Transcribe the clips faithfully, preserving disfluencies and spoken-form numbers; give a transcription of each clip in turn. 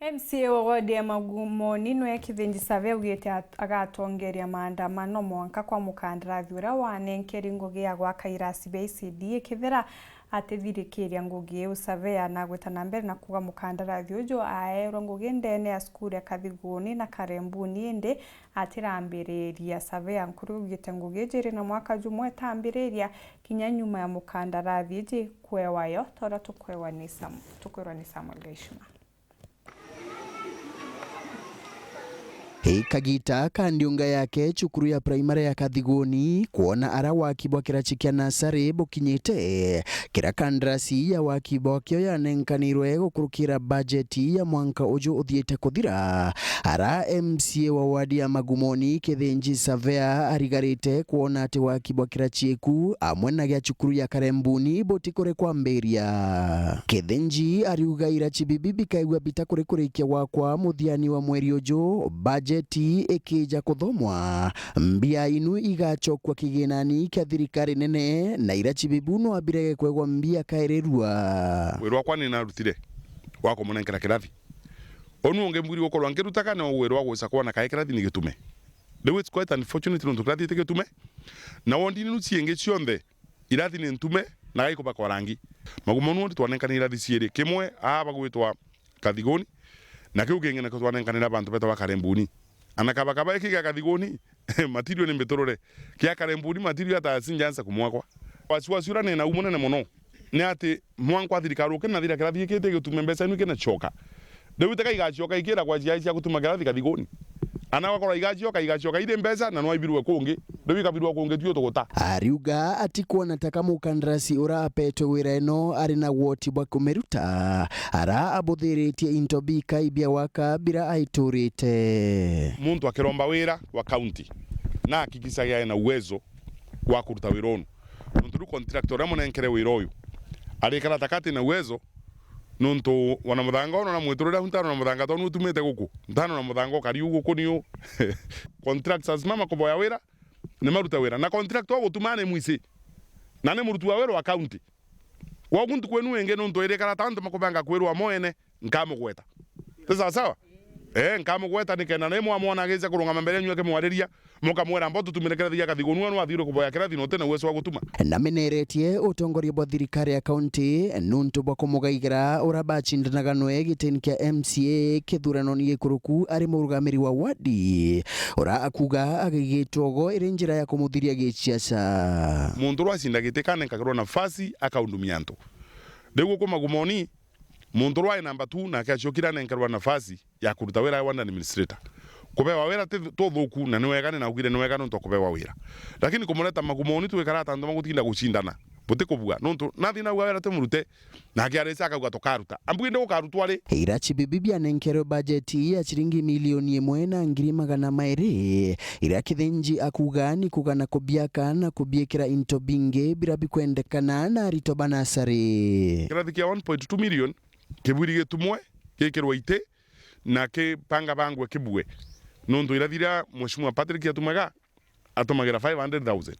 M C A wa ward ya Magumoni nwe Kithinji Savea augite at-, agatongeria maandamano mwanka kwa mukandarathi uria wanenkeri ngugi ya gwaka irasi bia E C D ikethira atithirikiria ngugi iu. Savea nagwita na mbere na kuuga mukandarathi uju aeerwe ngugi ndene ya cukuru ya Kathiguni na Karembuni, indi atirambiriria. Savea nkuru augite ngugi iji iri na mwaka jumwe itambiriria kinya nyuma ya mukandarathi iji kwewa yo, ta uria tukwewa ni Sam-, tukwirwa ni Samuel Gaishima. I kagita ka ndiunga yake cukuru ya primary ya Kathiguni, kwona ara waki bwa kirachi kia nasari bukinyite, kira kandarasi ya waki bwakio yanenkanirwe gukurukira bajeti ya mwanka uju uthiite kuthira, ara M C A wa ward ya Magumoni Kithinji Savea arigarite kwona ati waki bwa kirachi iku amwe na gia cukuru ya Karembuni butikuri kwambiria. Kithinji ariuga irachi bibi bikaigua bita kuri kurikia gwakwa muthiani wa mweri uju, bajeti ikija kuthomwa, mbia inu igacokua kiginani kia thirikari nene, na irachi bibu no abirege kwegwa mbia kairirua. Wira wakwa ni narutire wa kumunenkera kirathi. Onu ungi mbwiri gukorwa nkirutaga no wira wa gwisa kwona kae kirathi ni gitume. Riu it's quite unfortunate nontu kirathi ti gitume. Na wondi inu ciingi cionthe irathi ni ntume na gaikubakwa rangi. Magumoni wondi twanenkani irathi ciiri, kimwe aa bagwitwa Kathiguni, na kiu kingi nakio twanenkanira bantu betagwa Karembuni. Ana kaba kaba iki gia Kathiguni, material ni mbiturure. Kia Karembuni, material ata sinjansa kumwakwa. Wasiwasi uria nina u munene mono ni ati mwanka wa thirikari ukinathira kirathi giki ti gitume mbeca inu ikinacoka. Riu teka igacoka ikira kwa ciai cia gutuma kirathi Kathiguni. Ana gwakorwa igacoka, igacoka iri mbeca na no ibirwe kungi. Riu ikabirwa kungi tuo tuguta. Ariuga atikwona ta ka mukandarasi ura apetwe wira ino ari na gwoti bwa kumiruta, ara abuthiritie into bikai bia gwaka bira aiturite. Muntu akiromba wira wa county, na akikisagia ena uwezo wa kuruta wira unu. Nontu riu contractor uria munenkere wira uyu, arikara ta ka ati na uwezo, nontu wana muthanga unu na mwiturire au ntano na muthanga tonu utumite guku, ntano na muthanga ukari u guku ni u. Contractors mama kuboya wira, ni maruta wira. Na contractor ugutuma ni mwisi, na ni muruti wa wira wa county. Kwogu ntuku inu ingi nontu irikara ta antu makubanga kwirwa moene, nkamugweta. Ti sawa sawa? Ee, nkamugweta nikenda na imwe amwona agiija kurungama mbere yenyu akimwariria, mukamwira, "Mbo tutumire kirathi gia Kathiguni, we nwathire kuboya kirathi na uti na uwezo wa gutuma." Nameneretie utongoria bwa thirikari ya kaunti nuntu bwa kumugaigira ura bacindanaga nwe gitini kia M C A kithuranoni gikuruku ari murugamiri wa wadi, ura akuga agigitwa ugo iri njira ya kumuthiria giciaca. Muntu ura acinda giti kanenkagirwa nafasi akaundumia antu. Riu guku Magumoni, muntu ura ai namba two nake acokire anenkerwa nafasi ya kuruta wira ae ward administrator. Kubewa wira ti, ti uthuku, na ni wega, ni naugire ni wega nontu wa kubewa wira. Lakini kumureta Magumoni twikara ta antu bagutinda gucindana, butikubua. Nontu nathi nauga wira tumurute, nake arece akauga tukaruta. Ambu indi gukarutwa ri? Irachi bibi bianenkerwe bajeti ya ciringi milioni imwe na ngiri magana mairi, iria Kithinji akuga ni kugana kubiaka na kubiikira into bingi bira bikwendekana na aritwa ba nasari. Kirathi kia one point two million kibwiri gitumwe gikirwe iti na kipanga bangwe kibue, nontu irathi iria Mheshimiwa Patrick atumaga, atumagira five hundred thousand.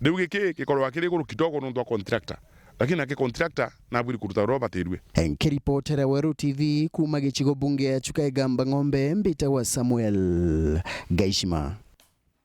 Riu giki gikorwa kiri iguru kidogo nontu wa contractor, lakini nake contractor nabwiri kuruta uria ubatirue. Nkiripotera Weru T V kuuma gicigo bunge ya Chuka Igamba Ng'ombe, mbitagwa Samuel Gaishima.